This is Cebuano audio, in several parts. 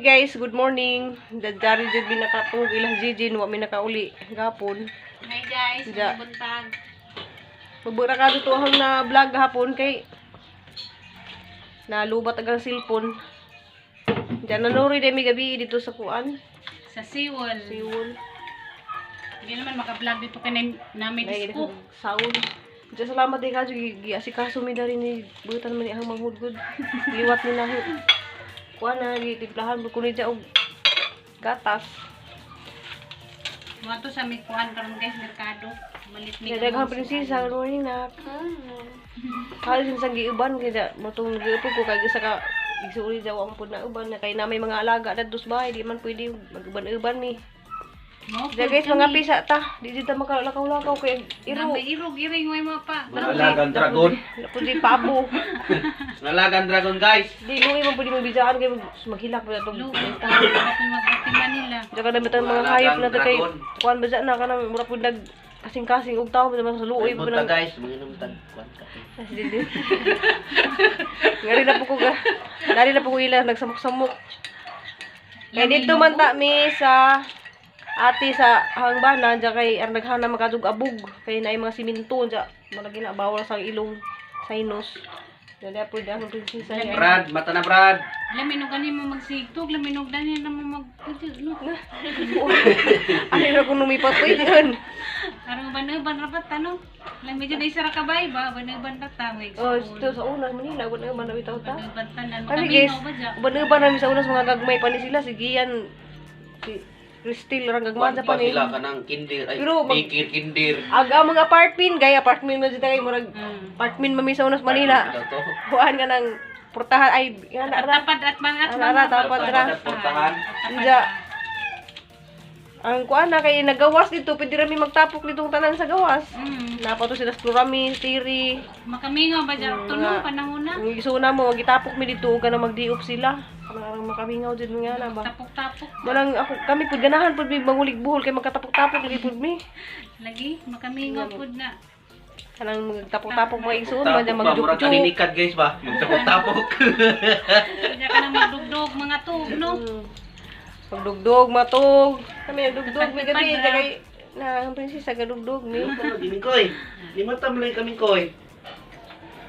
Guys, good morning. Dadari jud mi nakatungog ilang Gigi, wa mi nakauli gapon. Hi guys, Ja. Buntag. Magbura ka dito ahong na vlog hapon kay nalubat agang cellphone. Diyan nanuri din mi gabi dito sa kuan. Sa Seawall. Siwol. Hindi naman maka-vlog dito kay na may Nay disco. Sound. Diyan salamat din kadyo giasikaso mi dari ni butan man ni ang manghudgod. Liwat ni nahi. Kuan na gitimplahan mo kuno og gatas. Mga to sa may kuan karon guys, merkado. Malit mi. Kaya daghang prinsesa, good morning nak. Halos sa giuban kaya motong giupo ko kay isa ka igsuuli jaw ang pud na uban na kay na may mga alaga na sa bahay, di man pwede mag-uban-uban mi. No, Diya guys, mga pisa ta, di dito makalakaw-lakaw kay iro. May irog iring way mo pa. Nalagang dragon. Wala pud di pabo. Nalagang dragon, guys. Di luwi man pwede magbisaan kay maghilak pa itong Lu, tao pa magpati Manila. Diya ka damit ang mga hayop na to kay kuan ba na kanang mura pud nag kasing-kasing og tao ba naman sa luoy pa Punta nang guys, manginom tag kuan ka. Ngari na po ko ga. Dari na po ko ila nagsamok-samok. Kay dito man ta mi sa ate sa hangbana diya kay ang naghana makadug abog kay naay mga siminto diya malagi na bawal sa ilong sinus. Dali po di ang prinsesa niya. Brad, mata na Brad. Laminog gani mo magsigtog, laminog dani na mo mag no. Ano na kung lumipat ko yun. Arang ban-ban ra pa no. Lami dyan ay isa ra ka bay ba, ban-ban ra ta may. Oh, ito sa una Manila, wala man bitaw ta. Ban-ban tanan Kami guys, makamingaw ba dya? uban-uban namin sa una sa mga gagmay pa ni sila si Gian, si Cristel rang gagmay Kuan sa pa pa ni. sila kanang kinder ay Pero dikir kinder. Aga mga apartment, gaya apartment man dito kay murag apartment mami sa unas Manila. Ito to. Kuan nga ng portahan ay nga na ra. Tapad at mga at Ara, tapad ra. Portahan. Inja. Ang kuan na kay nagawas dito, pwede rami magtapok ditong tanan sa gawas. Napa to sila sa Plurami, Tiri. Makamingaw ba dyan? Tunong panahon na. Ang isuna mo, gitapok mi dito ug kanang magdiop sila. Kanang makamingaw jud nga na ba. Tapok-tapok. Walang ako kami pud ganahan pud mi mangulig buhol kay magkatapok-tapok lagi pud mi. Lagi, makamingaw pud na. Kanang magtapok-tapok mga igsuon ba Tapok niya ba murag magjuk-juk. kaninikad guys ba? Magtapok-tapok. Kanya ka nang magdugdog mga tug, no? Pagdugdog, matog. Kami nagdugdog mi gabi Tapad-tapad, kay na ang prinsesa gadugdog mi. Mingkoy. Di matamlay kami koy.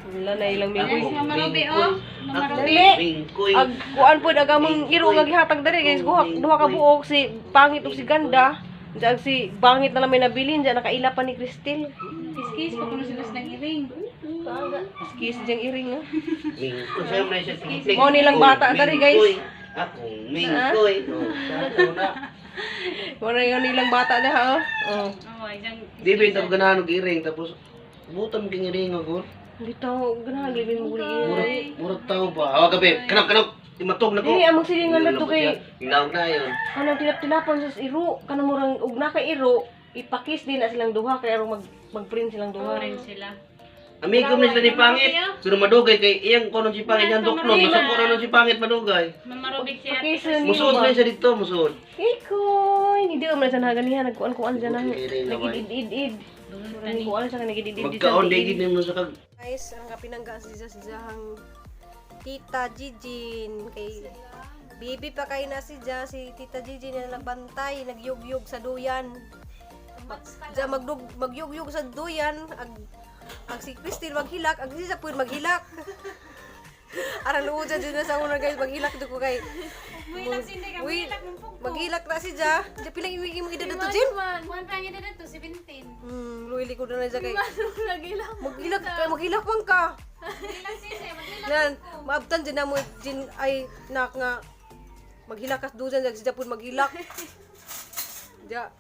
Wala na ilang mingkoy. Guys, Mama Ruby, oh. Mama Ruby. Dali. Mingkoy. Ag kuan pod ag among iro nga gihatag diri guys, kuha duha ka buok si pangit ug si ganda. Diyan si bangit na lang may nabilin diyan nakaila pa ni Cristel. Kiss-kiss, pa kuno sila sa iring. Kiss diyang iring ah. Mingkoy. Sa'yo na siya sige. Mao nilang bata diri, guys. Mingkoy. Akong mingkoy. Oh, sa na. Wala yung nilang bata na ha. Oh. Oh. Oh, ay diyang Di ba yung ganahan og iring tapos butan mo king iring ako. Bitaw ganahan gid mo guli. Murag murag tao ba? Awa gabi. Kanok kanok. Imatog na ko. Dili among sige nga na to kay Hinaog na yun. kanang tilap-tilapon sa iro, kanang murang og na kay iro, ipakis din na silang duha kay aron mag-print silang duha. rin sila. Amigo man sila ni Pangit. Pero madugay kay iyang kono si Pangit yang doknon. Masuko na nun si Pangit madugay. Mama Ruby siya. Pakis ni Musuod na siya dito, musuod. Ikoy, hindi man sa naganihan nagkuan-kuan dyan na. Nagid Nagid-id-id. Murang kuan sa nagid-id-id. Magkaon di gid nimo sa kag Guys, ang kapinangga si sa siyahang Tita Jijin kay Bibi pa kay na si Ja, si Tita Jijin na nagbantay, nagyugyug sa duyan. Ja magdug magyugyug sa duyan, ag ag si Christine maghilak, ag si Sapuin maghilak. Aran luod dyan na sa una guys, maghilak do ko kay. Uy, maghilak na si Ja. Ja pilang iwi imong edad to Jin? Kuan pa nga dito, 17. Luili ko na ja kay. Maghilak kay maghilak man ka. Nan, maabtan dyan na mo jin ay nak nga maghilak kas dujan jag si Japon maghilak. Ja.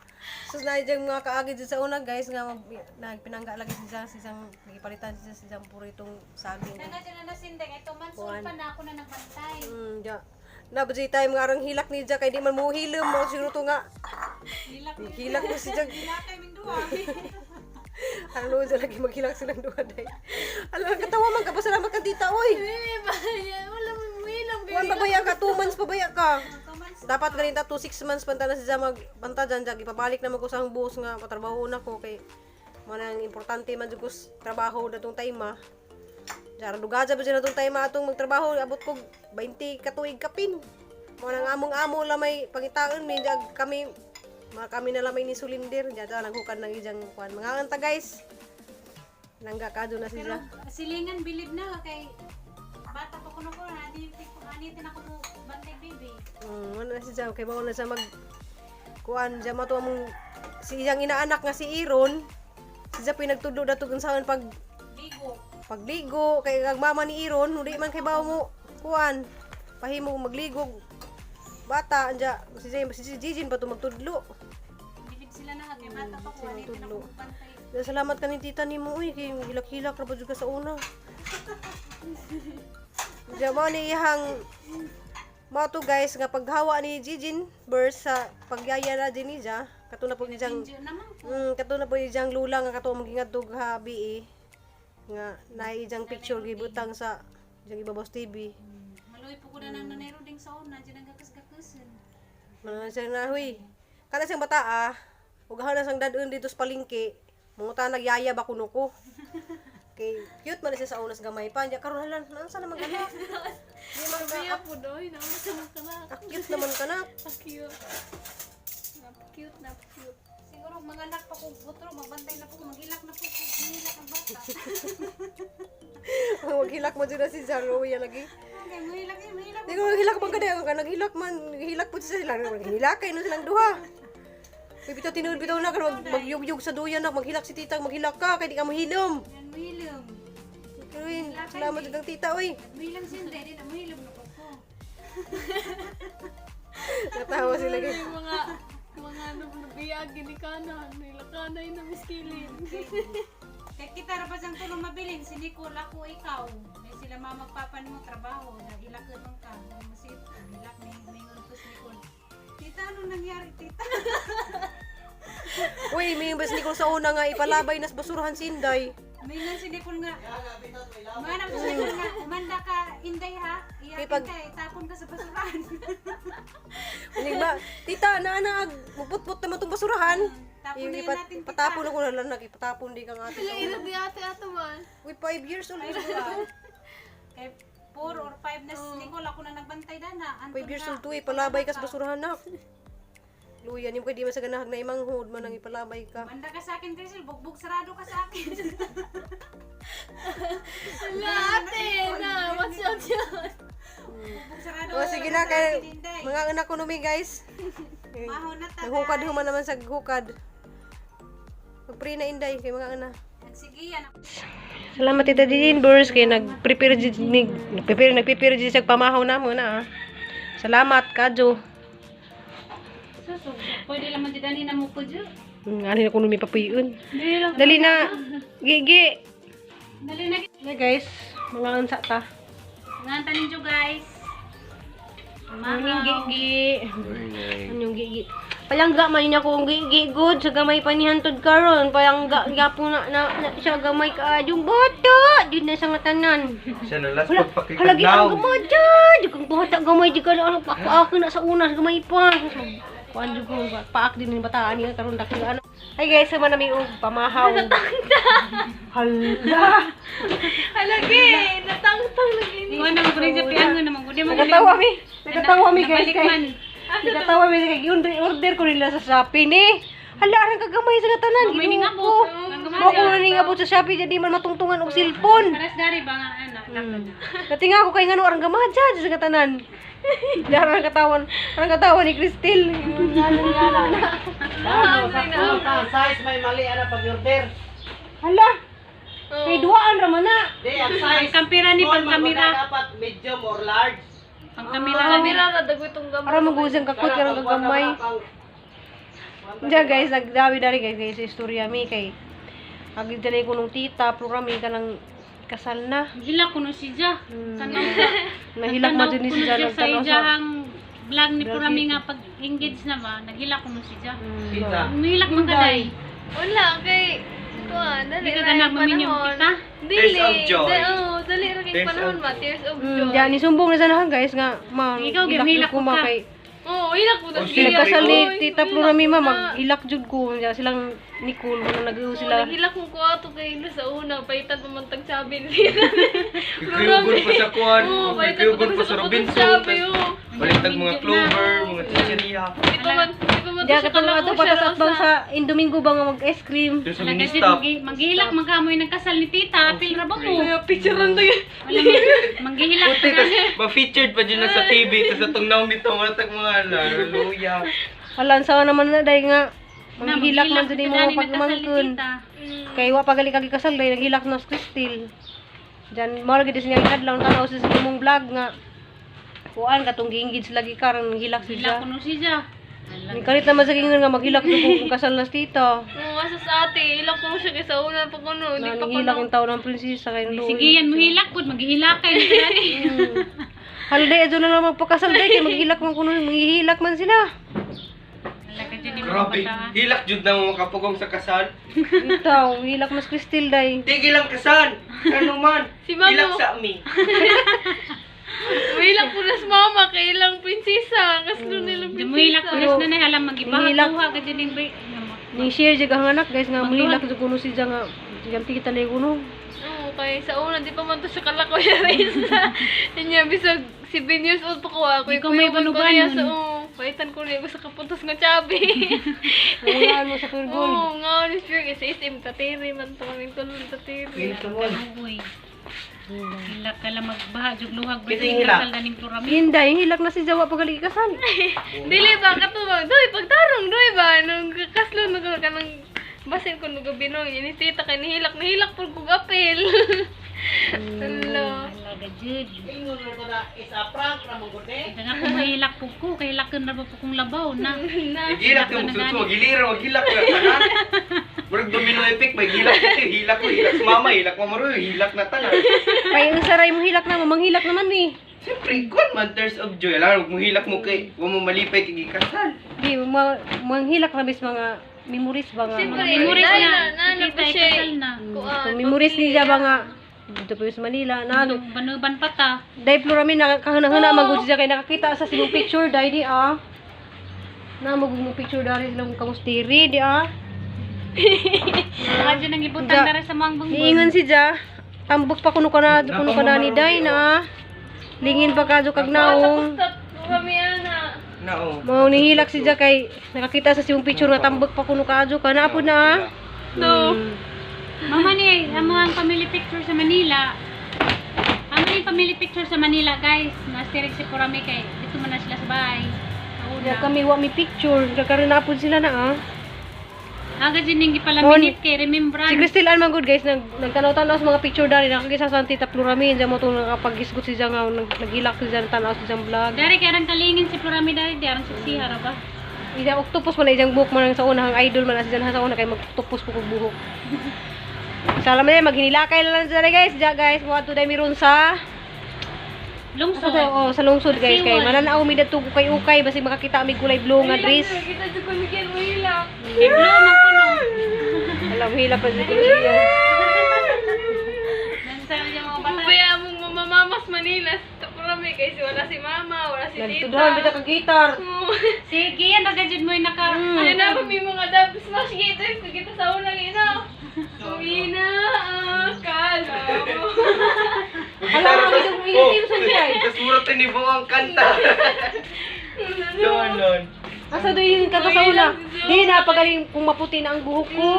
So na dyan mga kaagi dyan sa una guys nga mag, nagpinangga lagi siya sa isang nagipalitan siya sa isang puritong saging. Nanga dyan na nasindeng, ito man pa na ako na nagbantay. Ja. Na ba tayo mga arang hilak ni Ja kay di man mo hilom mo siguro to nga. Hilak Hilak mo si Jag. Hilak kaming duha. Ano dyan lagi maghilak silang duha day. Alam katawa man ka pa salamat ka tita oy. Wala mo hilom. Kuan pabaya ka, 2 months pabaya ka. Dapat ganito, 2 6 months panta na siya mag banta dyan, jag ipabalik na mo ko sa ang buhos nga patrabaho na ko kay mo nang importante man jud ko sa trabaho datong time ah. Jara dugaja ba dyan atong time atong magtrabaho abot ko 20 ka tuig kapin. Mo nang among-amo lamay pangitaon mi jag kami mga kami na lamay ni Sulinder diya ta naghukad ng ijang kuan. Mga anta guys. Nangga kado na Pero sila. silingan bilib na kay bata pa kuno ko ani ani tin ako mo bantay baby. Ano na siya kay mao na siya mag kuan diya mato among si iyang inaanak nga si Iron. Siya pinagtudlo dato kung saan pag Ligo. pagligo kay ang mama ni Iron hindi man kay bawo mo kuan pahimo magligo bata anja si si Jijin pa to magtudlo. Bilib sila na kay bata pa ko ani tin ako mo bantay. Kaya salamat ka ni tita ni mo uy kay hilak-hilak ra ba jud ka sa una. Diya mo ni iyang mato guys nga paghawa ni Jijin verse sa pagyaya na din niya kato na po niyang Enjoy naman ko. Kato na po ijang lula nga kato magingadtog ha BE nga naay ijang picture gibutang sa ijang Ibabaw TV. Maluoy po ko na nang nanay Ruding sa una diyan ang gakas-gakasan. Mana siya na huy. Kana siyang bata ah. Ug na siyang dadun dito sa palengke. Manguta nagyaya ba kuno ko. Kay cute man na siya sa unas gamay pa. Nya karon halan, naansa naman ka na. Di man ka. Kaya po doy, naman sa mga kana. Ah, cute naman ka na. Ang cute. Cute na cute. Siguro mga anak pa ko butro magbantay na po ko maghilak na po ko maghilak ang bata. Maghilak mo dyan na si Zaroya lagi. Okay, mahilak eh, mahilak. Di ko maghilak man ka na. Ka naghilak man. Naghilak po sila. Naghilak kayo no silang duha. Uy, bitaw tinuod bitaw na karon magyugyug sa duyan na maghilak si tita maghilak ka kay di ka mahilom. Yan mahilom. Uy, salamat jud kang tita oy. Mahilom siya hindi na mahilom na po ko. Natawa sila guys. Yung mga ano, nabiyag, ginikanan, nilakanay na miskilin. Kaya kita ra pa siyang tulong mabilin, si Nicole, ako, ikaw. May sila mama magpapa mo trabaho, na ilak naman ka. Masit, ilak, may ko si Nicole. Tita, ano nangyari, tita? Uy, may imbes ni ko sa una nga ipalabay nas basurahan sinday. May nga si Nicole nga. Mga anak ko si Nicole nga, umanda ka, inday ha. Kay Iyakin ka, itapon ka sa basurahan. Unyag ba, tita, na na muputput naman tong basurahan. Tapon na yun Ipat, natin, tita. patapon ako na lang, ipatapon di ka nga ate. Pila edad ni ate ato man. Uy, 5 years old. Kay 4 or 5 na si Nicole, ako na nagbantay dana. Anton 5 years nga. old to eh, palabay ka sa basurahan na. Luya, ni mo kay di man sa ganahag na imanghod man ang ipalabay ka. Manda ka sa akin, Crisel. Bugbog sarado ka sa akin. Ala ate na, watch out yun. Bugbog sarado O ka sige sa na, kay akin, Inday. mga anak ko numi guys. Maho na ta, Naghukad guys. human naman sa hukad. Magpre na inday kay mga anak. Sige yan. Salamat Tita Jean Burns kay nag-prepare jud ni nag-prepare jud sa pamahaw na mo na. Ah. Salamat kadyo. Suso, pwede lang magdidani na mo po dyan. Alin ako numi papuyon. Dali na. Gigi. Dali na. Na guys, mga unsa ta. Nganta ninyo guys. Anong gigi? Anong gigi? Palangga man niya kung gigi good sa gamay panihantod karon. Palangga gyapon na, na, na siya gamay kaayong bata. Di na sa nga tanan. Siya na last Hala, halagi ang gamay dyan. Di kang bata gamay di ka na ano paak na sa unas gamay pa. Kuan jud ko paak din ni bataan niya karon dako ano. Hi guys, sama na mi og pamahaw. Hala. Halagi, natangtang lagi ni. Ingon naman ko rin siya piango naman ko. Di mo Nagatawa mi. Nagatawa mi guys. Nabalik Kay, man. nagatawa mi kay order ko nila sa Shopee ni. Hala, arang kagamay sa katanan. May Ginoo ningabot. ko. Mo ko na ningabot sa Shopee di man matungtungan og cellphone. Paras dari ba nga ana? Natinga ako kay ngano arang gamay dyan sa katanan. Darang katawan, arang katawan ni Cristel. Ang size may mali ana pag order. Hala. Kay duaan ra man na. Di ang size. Pangkampira ni small man pangkamira. wala, dapat medium or large. Pangkamira ni. Kamera ra dagoy tong gamay. Ara magusang kakot karang kagamay. Diyan guys, nagdawi dari guys guys sa istorya mi kay agid dali ko nung tita programi ka ng kasal na. Gila kuno siya. Tanaw ka. Nahilak man jud ni kuno siya siya sa nagtanaw sa. ijahang vlog ni Purami nga pag-engage na ba, naghilak kuno siya. Kita. Umihilak man kaday. Wala kay kuan, dali Di ka ra ganang yung maminyong panahon. kita. Dili. Tears of joy. Oo, dali ra kay Tears panahon of ma, tears of Mm, joy. diyan ni sumbong na sana guys nga ma. Ikaw, hilak gimhilak ko ma ka. kay Oo, Muilak po Oh, tas siyempre. Nagkasal ni Oy, Tita muilak Flora Mima, po na. mag-ilak jud ko. Diya silang Nicole, mga nag-iw Oo, sila. naghilak mo ko ato kay na sa una, paitan pa man tag sabi ni Tita. Kikuyugon pa sa kuan, Oo, paitan pa kikuyugon tag pa sa sa Robinson, sabi, tas oo. baliktag mga clover, mga chicheria. Di pa man Diya to siya katong kalako ato pa siya, sa atbang Rosa. sa Indomingo ba nga mag-ice cream. Doon sa Wala mini kasi stop. manghilak man kamoy nagkasal ni tita, apil ra ba mo? Kaya picturean to yun. Wala manghilak Puti, tas ma-featured pa dyan na sa TV, tas atong naong dito, mga tag mga hallelujah. Wala, ang sawa naman na dahil nga manghilak man jud ni nimo pagmangkon. Kay wa pa gali kagi kasal dahil naghilak na si Cristel. Diyan mao lagi siya adlaw tanaw sa imong vlog nga kuan katong giingid sila lagi karon naghilak Hilak siya. kuno siya. Ni kalit naman sa gingon nga maghilak jud kung kasal na si tita. Oo, asa sa ate, ilak ko siya kay sa una pa kuno, di Na pa kuno. nanghilak yung tao ng prinsesa kay luoy. Sige yan muhilak pud maghilak kay ni. Halday adyo na lang magpakasal day kay maghilak man kuno, manghihilak man sila. Wala ka dyan yung mga Grabe, bata. hilak jud na mo makapugong sa kasal. Itaw, hilak mas Cristel day. Tigil ang kasal! Ano man? Si Mamo. Hilak sa ami. Muhilak po na si mama kay ilang prinsesa, kaslo nilang Di muhilak prinsesa. kuno na alam Manghilak. magibaha ka dyan yung Ning share jud ang anak guys nga muhilak jud kuno siya nga yang tita na kuno. Oo, kay sa una, di pa man to siya kalako siya Reza. Inya, bisag 7 years old pa ko ako. Di ko may ko niya banubanon. sa oo. Paitan ko niya sa kapuntos nga tiyabi. Nangulaan mo sa Pure Gold. Oo, nga ni Spear sa SM tatiri man to kaming tulon tatiri. Uy. Hilak ka lang magbaha jug luhag ba Kasi yung hilak. kasal ganing plurami. Hinday, hilak na si Jawa pag kasal. Dili ba katubang doy pagtarong doy ba nung kaslo nung kanang basin ko nung gabi nung ini tita kay nihilak nihilak pud kog apel. Hello. Wala ka jud. Ito nga kung mahilak po ko, kay hilakan na ba po kong labaw na. Gilak yung suso, gilira, magilak na tanan. Murag domino effect, may gilak ko, hilak ko, hilak sa mama, hilak mo maro, hilak na tanan. Kay ang saray mo hilak na, manghilak naman eh. Siyempre, kuan man, tears of joy. Alam, huwag mo hilak mo kay, huwag mo malipay kay kasal. Di, manghilak na bis mga memories ba nga. Siyempre, Memories na, na. na, na, Si pa tita ay siya. kasal na. Kuan, Kung memories niya ba nga dito pa yun sa Manila na ano. Banuban pa ta. Dahil plura mi nakahuna-huna magud siya kay nakakita sa simong picture dahil di ah. Na magud mo picture dahil lang kamustiri di ah. Wala dyan ang ibutang Ja. dara sa mga bangbon. Niingon si Ja, tambok pa kuno ka na ni day na ah. Lingin pa kadyo kag naong. Tapos kami ana. Nao. Mao nihilak si Ja kay nakakita sa simong picture nga tambok pa kuno kadyo ka na po na ah. No. Mama ni, amo ang family picture sa Manila. Amo ni family picture sa Manila, guys. Nasirig si Purami kay dito man na sila sa bahay. Sa una. Ya kami wa mi picture, kakaroon na po sila na ah. Aga dyan yung gipalaminit kay remembrance. Si Cristel Ann man good guys, nagtanaw-tanaw sa mga picture dali nakakita sa Tita Pluramin, diyan mo itong nakapag-isgot si Diyan nga, naghilak si Diyan, tanaw si Diyan vlog. Dari kay arang kalingin si Plurami dari di arang siksiha ra ba? Ida octopus man na iyang buhok man ang sa una, ang idol man na si Diyan sa una kay mag-octopus po kog buhok. Salamat na, maghinilakay na lang dyan guys, diyan guys, mga to dahil meron sa Lungsod. Sa, oh, sa lungsod guys kay mananaw mi dadto ukay-ukay basi makakita mi gulay blue nga dress. Kita jud ko ni Ken muhilak. Kay blue man kuno. Alam hila pa jud ko siya. Dansa yung mga bata. Kaya mong mamamamas Manila sa Taprami kay si wala si mama, wala si tita. Nagtuduhan bitaw kag gitar. Oo. Sige, yan ra jud mo yung naka Ano na kami mga dub smash gate eh, kita sa unang ina. Uwi na, akala mo. Alam mo yung yung team sa siya. Tas mura tinibo ang kanta. Doon. Asa do yung kanta sa una? Di na pagaling kung maputi na ang buhok ko.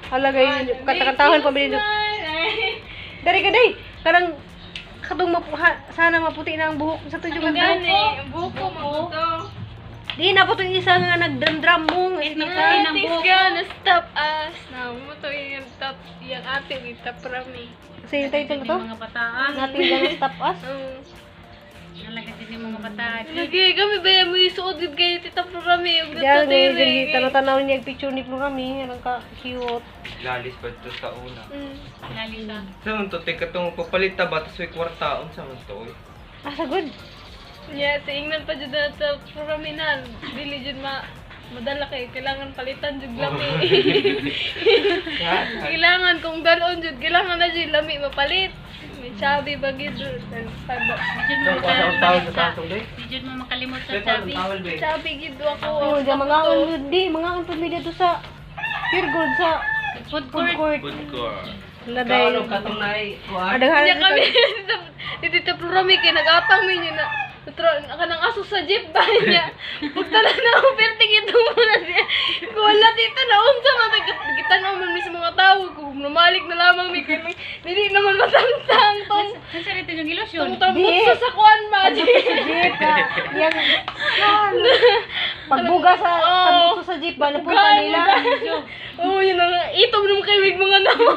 Halaga yun, kanta-kantahan pa bilin. Dari ka day. Karang katong sana maputi na ang buhok sa tuyo Ang kanta. gani, ang buko mo to. Di na po itong isa nga nagdram-dram mong. Maputi na ang Nothing's buhok. gonna stop us. Na mo to yung top, yung ate with Taprami. Kasi yung title to? Yung mga bataan. Nothing gonna stop us. Nalaga din yung mga bataan. Lagi kami ba mo isuot gid kay Tita Prami ug Diyan, natutiri. ngayon, tanaw-tanaw niya yung picture ni Plurami. Anong ka cute. Lalis pa ito sa una. Lalita. Sa man to, teka itong papalit ta ba, tas may kwartaon sa man to. Oy. Ah, sagod. Yeah, tingnan pa jud na sa Prami na dili jud ma madala kay kailangan palitan jud lami. Kailangan kung dalon jud kailangan na jud lami mapalit. May chubby ba gid? Tabo. Medyo mo Sa tawel makalimot sa sa tatong day. Medyo mo makalimot sa sabi. Tawel ba? Chubby gid ako. Oh, di mga di mga on mi dito sa Pure Gold sa Food food court. court. Food court. Laday. Kaano katong nay kuan? Adaghan Niya kami dito sa Plurami kay nag-atang mi niya na Tro, kanang aso sa jeep ba niya. Pagtala na ako, perti gid mo na siya. Wala dito na unsa man gitan-aw man mi sa mga tao kung namalik na lamang mi kay dili naman matangtang tong Ano sa rito yung ilusyon? tong tambot sa sakuan ma. Sa jeep ka. Yang pagbuga sa Oo. tambutso sa jeep ba napunta nila. Oo, yun ang itom naman kay mig mga namo.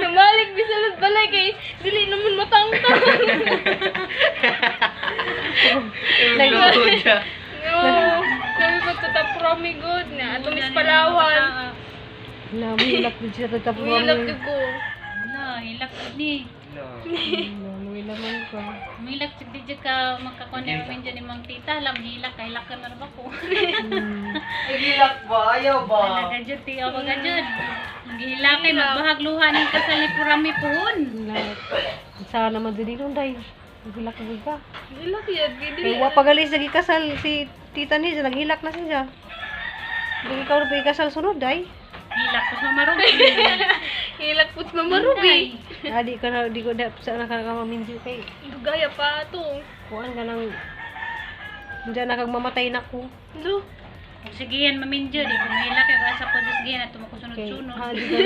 Namalik bisan at balay kay dili naman matangtang. Lord siya. No, kami pa sa Promi good na ato Miss Palawan. Na mulak din siya sa tapos. Wilak jud ko. Wala, hilak pud ni. Mulak man ka. Hilak jud di jud ka makakuan ni Ruben ni Mang Tita, alam hilak ka hilak ka na ra ba ko. Ay, hilak ba? Ayaw ba? Ala ka jud ti ako ka jud. Maghilak kay magbahag luha ning kasal ni Purami puhon. Sa naman din dito day. Naghilak ka ka. Hilak yun, dili. Kay wa pagalis lagi kasal si tita ni siya naghilak na siya. Hindi ikaw na kasal sunod day. Hilak pud mamarugi. Hilak pud mamarugi. Ah, di ka na di ko da sa na ka maminjo kay Dugaya pa ato. kuan ka nang diyan na kag mamatay na ko. Lo, Kung sige yan maminjo di ko mahilak kay asa ko Diyos giyan at Kay tumukusunod-sunod. ah, di ka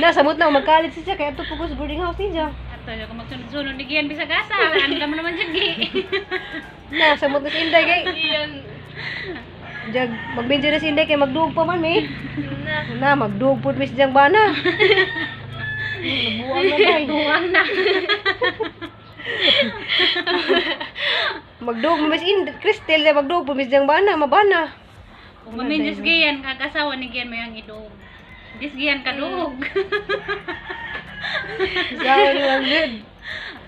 na samot na magkalit siya kay ato pugos boarding house niya. Ato ko magsunod-sunod ni giyan bisag asa. Ano ka mo naman jud gi. Na samot na si Inday kay iyan. Jag magbinjo na si Inday kay magduog pa man mi. Na. Na magduog pud mis diyang bana. Nabuang na day. Buwang na. Magduog mo mis Inday Cristel na magduog pud mis diyang bana mabana. Kung maminjo giyan kag asawa ni giyan may ang idog. Dis giyan kaduog. Sawa ni lang jud.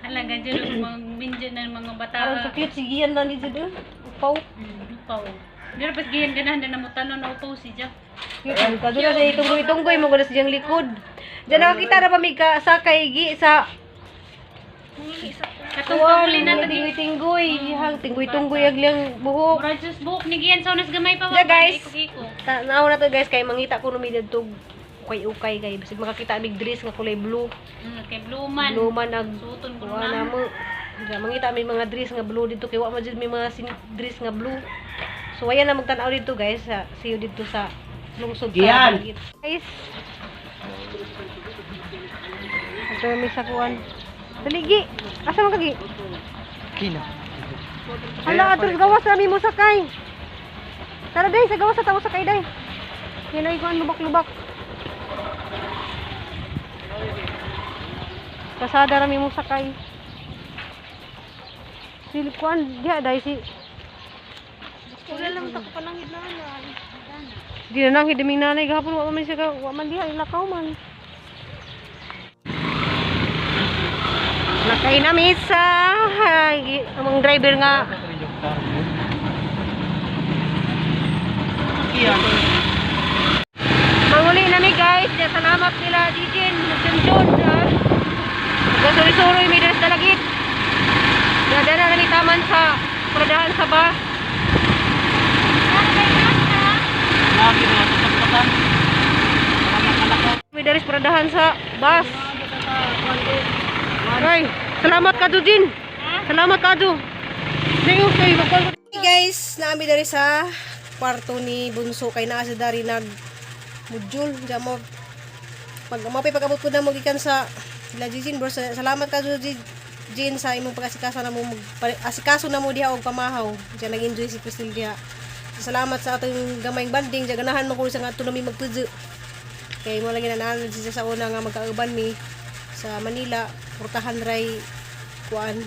Ala ganyan ang mga minjo ng mga bata. Aron ka cute si Gian na ni jud. Eh. Upaw. Upaw. Dira pas giyan ganahan na namutanon na upaw si Jack. Cute man ka doon sa itunggoy-tunggoy mo gud sa diyang likod. Diyan nakakita ra pa mi ka sa kay gi sa Katong kuan panguli na tagi. tinggoy-tinggoy, hang tinggoy-tunggoy ag liyang buhok. Mura just buhok ni giyan sa unas gamay pa Yeah, guys. Iko-iko. Tanaw na to guys kay mangita ko numi didto ukay-ukay kay bisag makakita mig dress nga kulay blue. Kay blue man. Blue man ag Suoton ko kuan na. na mo. Diyan, mangita may mga dress nga blue dito kay wa man jud may mga dress nga blue. So ayan na magtan-aw dito guys. Sa see you dito sa lungsod sa Gian! Benguet. Guys. Ito may sakuan. Dali gi. Asa man ka gi? Kina. Hala, atos gawas rami mo sakay. Tara day, sa gawas sa tao sakay day. Yan ay kuan lubak-lubak. Kasada rami mo sakay. Silip kuan diha day si Wala lang ta ko panangit na na. Di na nang hidiming nanay gahapon wa man siya ka, wa man diha ilakaw man. Nakay na mi sa ay, among driver nga. Manguli na mi guys. Ya, salamat nila Dijin, Junjun. Ha. Nagkasuri-suri mi diri sa dalagit. Dada na mi taman sa pradahan sa bus. Lagi na tatapatan. Mi diri sa pradahan sa bus. Ay, salamat ka Jin. Salamat ka Ju. Hey guys, naami diri sa kwarto ni Bunso kay naa sa dari nag module diyan mo pag mapay pag-abot ko na mo gikan sa ila Jin bro salamat ka Ju Jin sa imong pag-asikaso na mo asikaso na mo diha og pamahaw diyan nag-enjoy si Crystal diha. Salamat sa atong gamayng banding diyan ganahan man ko sa nga ato nami magpudyo kay mo lagi na naan siya sa una nga magkauban mi sa Manila portahan ray kuan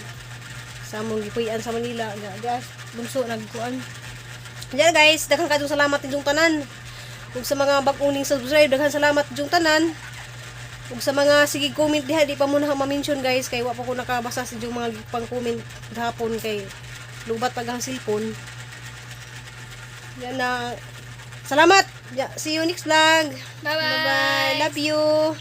sa among gipuy-an sa Manila ga ga bunso nagkuan. Diyan guys, daghan kayong salamat inyong tanan ug sa mga bag-o ning subscribe, daghan salamat inyong tanan ug sa mga sige comment diha di pa mo na ma-mention guys kay wa pa ko nakabasa sa inyong mga pang-comment gahapon kay lubat pag ang cellphone. Yan na, salamat. Ya, see you next vlog. Bye-bye. Bye bye, love you.